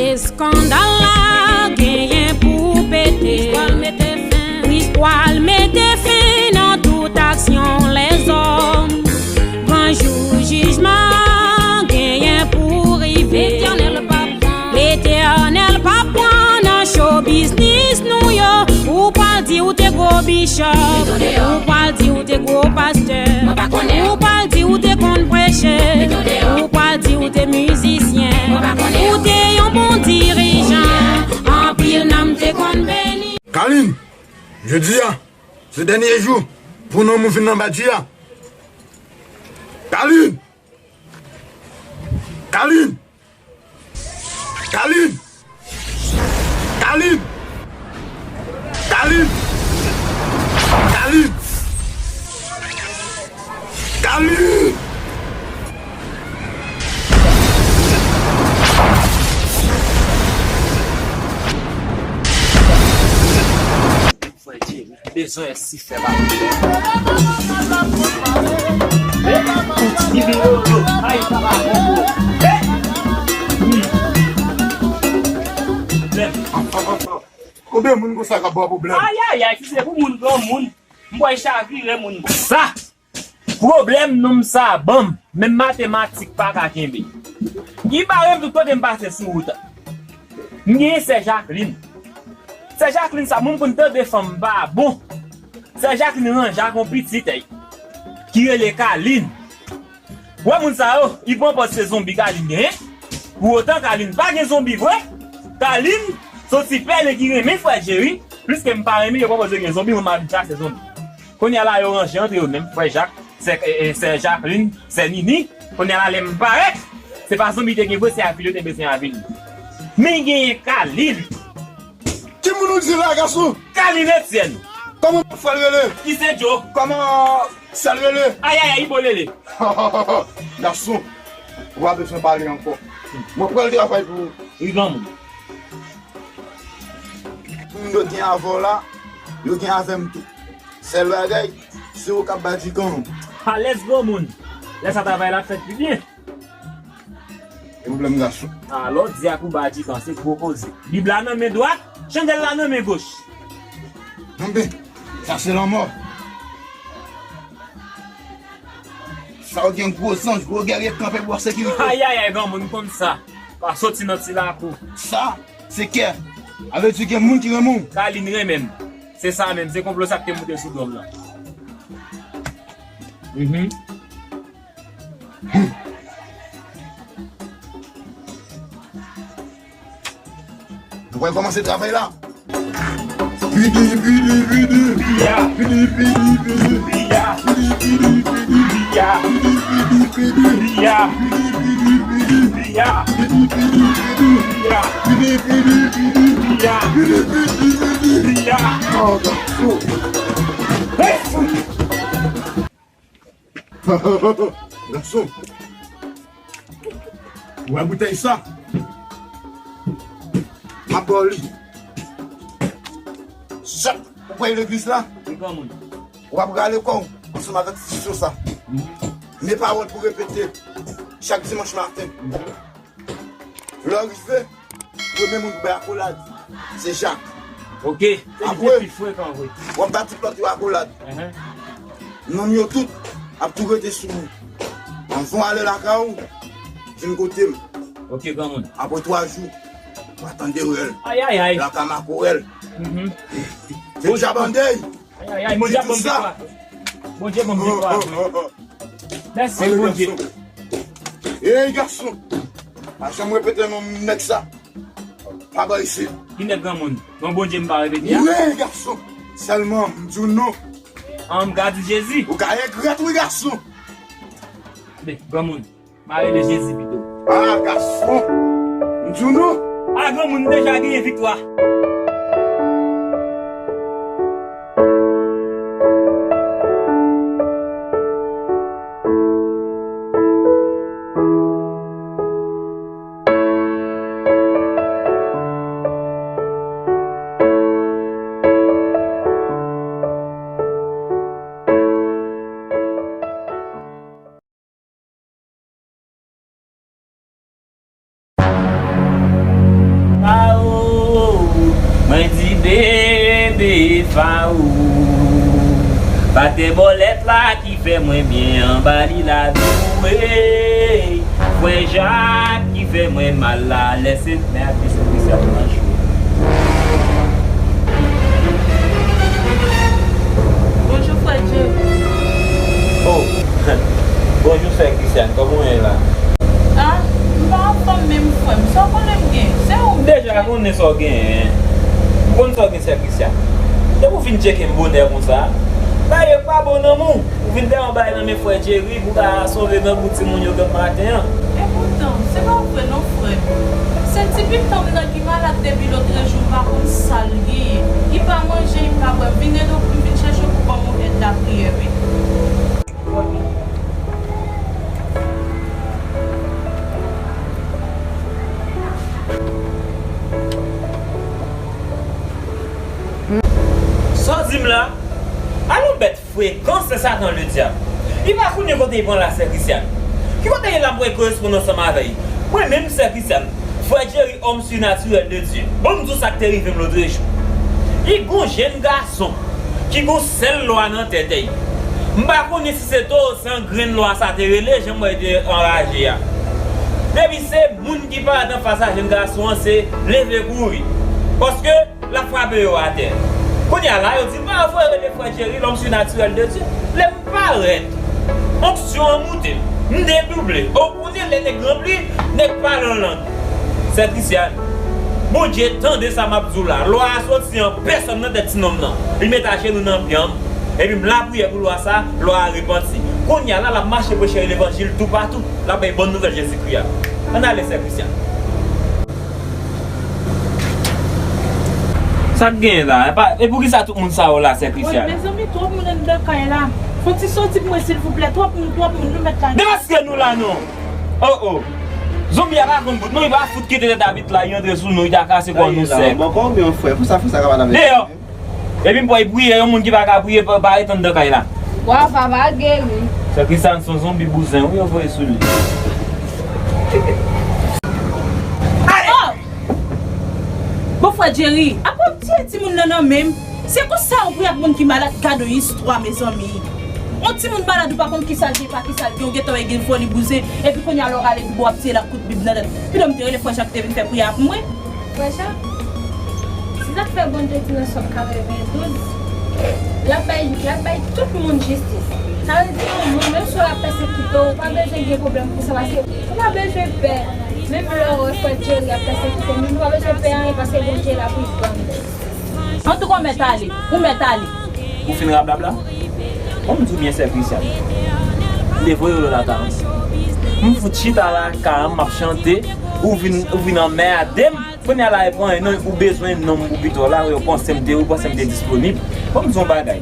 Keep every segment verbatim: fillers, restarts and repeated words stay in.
Eskandal la genyen pou pete. Kris pral mete fen nan tout aksyon lèzòm. Gran jou jijman genyen pou rive. Letènèl p ap pran nan cho biznis nou yo. Ou pral di ou te gwo bishop. Ou pral di ou te gwo pastè. Ou pral di ou te konn preche. Ou pral di ou te mizisyen. Ou te yon bon dirijan. Anpil nanm te konn beni. Kalin, jodi a, se dènye jou pou nonm ou vin nan badji a. Kalin! Kalin! Kalin! Kalin! Kalin! Kalin! Kalin! Frè Jerry bezwen èsi fè bagay. Ti bilolo, ay, sa pa bon, bro. Pwoblèm. Konbyen moun konsa k ap ba w pwoblèm? Ayayay, si se pou moun granmoun, m kwè chavire moun. Sa! Pwoblèm nonm sa ban m, menm matematik pa ka kenbe. Li bare m tout kote m pase sou wout. M genyen sè Jacqueline. Sè Jacqueline sa, moun konn tande fanm pa bon. Sè Jacqueline ranje ak yon pitit èy ki rele Kalin. Wè moun sa yo, li pran pòz se zonbi Kalin genyen. Pou otan Kalin pa gen zonbi vre. Kalin se yon ti pèlen ki renmen frè Jerry. Plis ke m pa renmen, yo pran pòz yo gen zonbi, mwen m abitye a se zonbi. Kounye a la, yo ranje antre yo menm, frè Jak, sè, e, e, sè Jacqueline, sè Nini. Kounye a la, lè m parèt, se pa zonbi te gen vre, se avili yo te bezwen avili. Men genyen Kalin. Ki moun ou di la, gason? Kalin Etienne. Kòman frè l rele? Ki se Djo. Kòman sè l rele? Ayayay, Ibolele. Gason, ou pa bezwen pale ankò. Mwen pral travay pou ou. Wi, granmoun. Moun yo gen avè w la, yo gen avè m tou. Sèl bagay, se ou k ap badikan. Alèz granmoun. Lè sa travay la ap fèt pi byen. E pwoblèm gason. Alò, di ak ou badikan, se gwo koze. Bib la nan men dwat, chandèl la nan men goch. Anben, sa se lanmò. Sa yo gen gwo zanj, gwo gèrye kanpe pou sekirite. Ayayay, granmoun konn sa. Pa soti nan ti lakou. Sa, se kè. A vle di gen moun ki renmen w. Kalin renmen m. Se sa menm, se konplo sa k te moute sou do m nan. Mhm. Nou pral kòmanse travay la. Pidi, pidi, pidi. Pidi, pidi, pidi. Pidi, pidi, pidi. Pidi, pidi, pidi. Pidi, pidi, pidi. Pidi, pidi, pidi. Pidi, pidi, pidi. Pidi, pidi, pidi. Pidi, pidi, pidi. Oh, gason. Hey! Gason. Ou wè boutèy sa? M ap ba w li. Chak ou pral legliz la, wi, granmoun, w ap rale kò w ansanm ak enstitisyon sa. Mhm. Men pawòl pou repete chak dimanch maten. Mhm. Lè w rive, premye moun pou bay akolad, se Jak. Ok. Se li ki pi frekan vre. Apre, w ap ba tout lòt yo akolad. Ehe. Nonm yo tout ap tou rete sou ou. Anvan w ale lakay ou, vin kote m. Ok, granmoun. Apre twa jou, w a tande rèl. Ayayay. Laka makorèl. Mhm. Se Djabandèy. Ayayay, Bondye ap ban m viktwa. Bondye ban m viktwa vre. Mèsi, Bondye. Ey, gason. Pa janm repete non nèg sa. Pa bay isit. Ki nèg granmoun? Non Bondye m pa repete a? Ey, gason. Sèlman, m di w non. An, m ka di Jezi. Ou ka regrèt wi, gason. Men, granmoun. M a rele Jezi pito. Ah, gason! M di w non! Ah, granmoun, m deja genyen viktwa. Mwen di bebe Faou, pa te bòlèt la ki fè mwen byen anba li la tou, ey. Frè Jak ki fè mwen mal la, lè se mè ak misye Christian nan cho. Bonjou, frè Jerry. Oh, bonjou, sè Christian, kòman w ye la? Ah, m pa anfòm menm, frè m. Sa w konnen m gen? Se ou m deja konnen sa w genyen. M konn sa w gen, sè Christian. Depi w vin tcheke m bonè konsa, bagay yo pa bon nan men w. Ou vin dèyè yon bagay nan men frè Jerry pou w ka sove grangou timoun yo granm maten an. Epoutan, se pa vre non, frè m. Se ti pitit m nan ki malad depi lòtrejou, m pa konn sa l genyen. Li pa manje, li pa bwè. M vin ede w, m vin chèche w pou ban m yon èd lapriyè, wi. Sa w di m la? Alon bèt frekan, se Satan ledyab. Li pa konnen kote li pran la, sè Christian. Ki kote li la pou koresponn ansanm avè l? Mwen menm, sè Christian, frè Jerry, òm sinatirèl de Dye. Ban m di w sa k te rive m lòtrejou. Li gon jèn gason ki gon sèl lwa nan tèt li. M pa konnen si se tozan grenn lwa sa te rele, jan m wè li te anraje a. Depi se moun ki parèt anfas a jèn gason an, se leve kouri. Paske l ap frape yo atè. Kounye a la, yo di, pa vre, rele frè Jerry, l'homme surnaturel de Dieu. Lè m parèt, onksyon an moute, m dedouble. Ou konnen lè nèg ranpli, nèg pale an lang. Sè Christian, Bondye tande sa m ap di w la. Lwa a soti an pèsòn nan tèt ti nonm nan. Li met ajenou nan pye m. Epi m lapriyè pou lwa sa, lwa a repanti. Kounye a la, l ap mache preche levanjil toupatou. L ap bay bòn nouvèl Jezikri a. Ann ale, sè Christian. Sa k genyen la? E pa, e poukisa tout moun sa yo la, sè Christian? Mezanmi, twòp moun anndan kay la. Fò ti soti pou mwen, silvouplè. Twòp moun, twòp moun, nou mèt la. Demaske nou la non. Oh, oh. Zonbi a pa konn bout non, li pa fout kite tèt abit la, li antre sou nou, li ta kase kò nou sèk. Bòkò oubyen frè, pou sa, pou sa ka pale avèk. Deyò. Epi m pral priye, yon moun ki pa ka priye, pa, pa ret anndan kay la. Wa, papa geri. Sè Christian se yon zonbi bouzen, wi, yo voye sou li. Oh! Bon, frè Jerry, apa w ap tiye timoun nan nan men m? Se konsa w ap priye ak moun ki malad? Gad yon istwa, mezanmi. Yon timoun malad, ou pa konn kisa l gen, pa kisa l gen, ou gentan wè gen foli bouzen, epi kounye a lè w rale bib, w ap tiye l ak kout bib nan tèt. Pido m te rele frè Jak te vin fè priyè ak mwen. Frè Jak, se sa k fè Bondye di nan Sòm katrevendouz, l ap bay, l ap bay tout moun jistis. Sa vle di, yon moun, menm si w ap pèsekite w, ou pa bezwen gen pwoblèm pou sa, paske ou pa bezwen pè. Menm lè w wè frè Jerry ap pèsekite w, menm ou pa bezwen pè anyen, paske Bondye la pou l vann. Antouka, ou mèt ale, ou mèt ale. Ou fin rablabla? Bon, m di w byen, sè Christian. M te voye w lakay m. M fout chita lakay m, m ap chante. Ou vin, ou vin anmède m. Kounye a la, e pa anyen non, ou bezwen nonm ou pito la, ou panse m te, ou panse m te disponib. Bon, m di w yon bagay.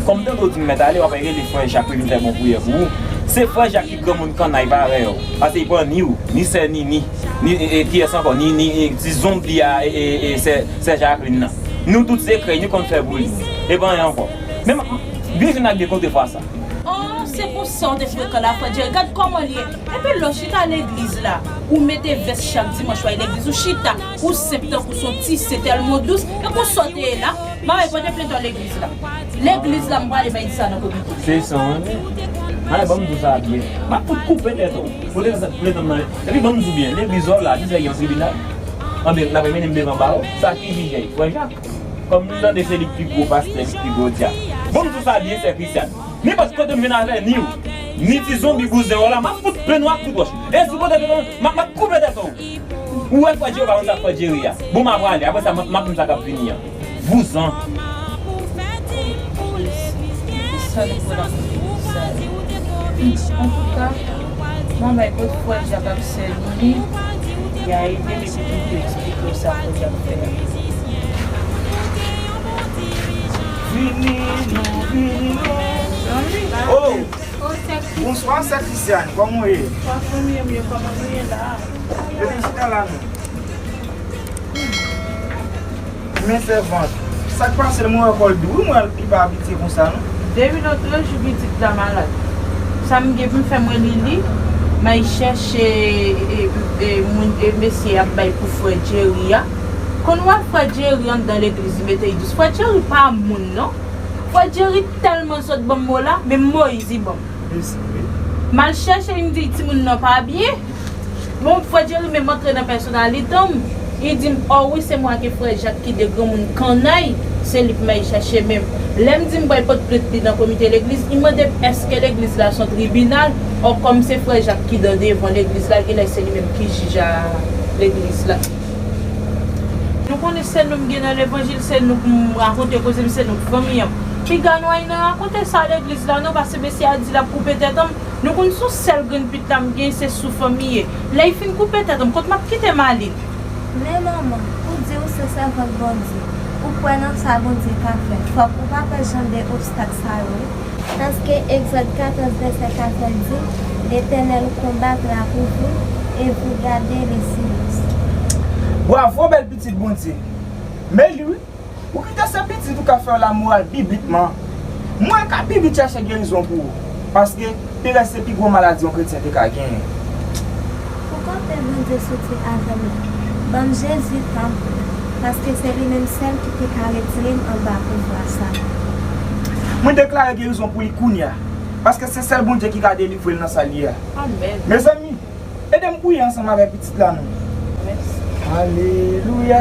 Kòm tande w di m mèt ale, w ap rele frè Jak pou vin fè bon priyè pou ou. Se frè Jak ki granmoun kannay parèy ou. Paske li pa ni ou, ni sè Nini, ni, e, e, kiyès ankò? Ni, ni, e, ti zonbi a, e, e, e, sè, sè Jacqueline nan. Nou tout se krèy, nou konn fè pou li. E pa anyen ankò. Men m, m, byen jwenn ak de kote fwa sa. Oh, se konsa w te frekan la, frè Jerry. Gad kòman l ye. Epi lè w chita legliz la, ou mete vès chak dimanch w al legliz, ou chita, ou senp tankou s on ti sen tèlman w dous, e konsa w te ye la, m ap pote plent w legliz la. Legliz la, m prale bay di sa nan komite. Se san, wi. Ay, ban m di w sa byen. M ap fout koupe tèt ou. Pote plent nan. Epi ban m di w byen, legliz ou la, kisa gen yon tribinal? Anben, n ap mennen m devan bawo. Sa ki jijay, frè Jak? Kòm m tande se li k pi gwo pastè, li k pi gwo dyab. Ban m di w sa byen, sè Christian. Nenpòt kote m vin avè ni w, ni ti zonbi bouzen w la, m ap fout plen w ak kout wòch. E si w pote tèt w, m ap, m ap koupe tèt ou. Ou wè frè Jerry pa konn sa k frè Jerry a. Bon, m ap prale. Apre sa, m ap, m ap di w sa k ap vini an. Vouzan. Antouka, m ap bay kot frè Jak ap sèvi li, y a ede m epi m te eksplike w sa frè Jak fè a. Vini non, vini non. Oh! Bonswa, sè Christian, kòman w ye? Bonswa, fanmi an, m ye, kòman nou ye la? Vini chita la non. Men sèvant, sa k pase l, mwen wè kò l di, wi, mwen wè l, li pa abitye konsa non. Depi lòt jou pitit la malad. Sa m gen pou m fè, mwen li li, m al chèche, e, e, moun, e, mesye y ap bay pou frè Jerry a. Moun wè frè Jerry anndan legliz, li mete l dous. Frè Jerry pa moun, non. Frè Jerry tèlman sòt ban m mo la, menm Moyiz li ban m. Mezanmi. M al chèche, li di timoun nan pa byen. Bon, frè Jerry menm antre nan pèsonalite m. Li di m, o wi, se mwen ke frè Jak ki de granmoun kannay, se li pou m al chèche menm. Lè m di m pral pote plent li nan komite legliz, li mande m èske legliz la se yon tribinal, o kòm se frè Jak ki dan devan legliz la, genlè se li menm ki jij a legliz la. Nou konnen sèl nou m gen nan levanjil, se nou pou m rakonte koze m, se nou k fanmi an. Piga nou al nan rakonte sa legliz la non, paske mesye a di l ap koupe tèt an m. Nou konn se yon sèl grenn pit la m gen, se sou fanmi ye. Lè l fin koupe tèt an m, kot m ap kite Malin? Men manman, ou di ou se sèvant Bondye, ou kwè nan sa Bondye ka fè. Fòk ou pa pè jan de obstak sa yo wi. Paske Egzòd katòz vèsè katòz di, L'Éternel combattra pour vous et vous gardez le silence. Bwavo bèl pitit Bondye. Men li wi. Ou kite se pitit ou k ap fè w lamoral biblikman. Mwen ka pi vit chèche gerizon pou ou. Paske perèz se pi gwo maladi yon kretyen te ka genyen. Pou kote Bondye soti avè m la, ban m Jezi tanpri, paske se li menm sèl ki te ka retire m anba pouvwa sa. Mwen deklare gerizon pou li kounye a, paske se sèl Bondye ki ka delivre l nan sa l ye a. Amèn. Mezanmi, ede m priye ansanm avèk pitit la non. Mèsi. Alelouya,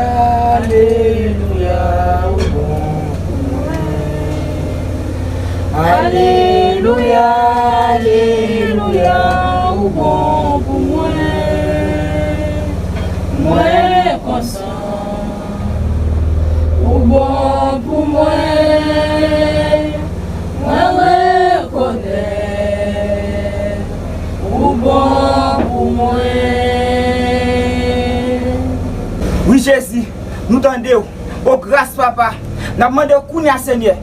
alelouya, ou bon pou mwen. Alelouya, alelouya, ou bon pou mwen. Mwen kontan, ou bon pou mwen. Mwen rekonèt ou bon pou mwen. Wi Jezi, nou tande w. O gras Papa, n ap mande w kounye a Senyè,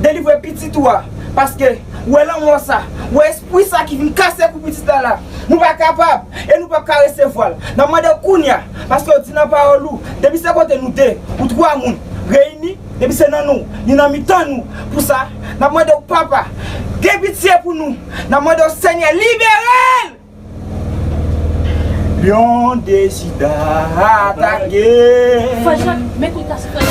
delivre pitit ou a, paske ou wè lanmò sa, ou wè espri sa ki vin kase kou pitit la la. Nou pa kapab e nou p ap ka resevwa l. N ap mande w kounye a, paske w di nan pawòl ou, depi se kote nou de ou twa moun reyini, depi se nan nou, li nan mitan nou. Pou sa, n ap mande w, Papa, gen pitye pou nou. N ap mande w, Senyè, libere l! Lyon de Jida atake. Frè Jacques, men kout kase frè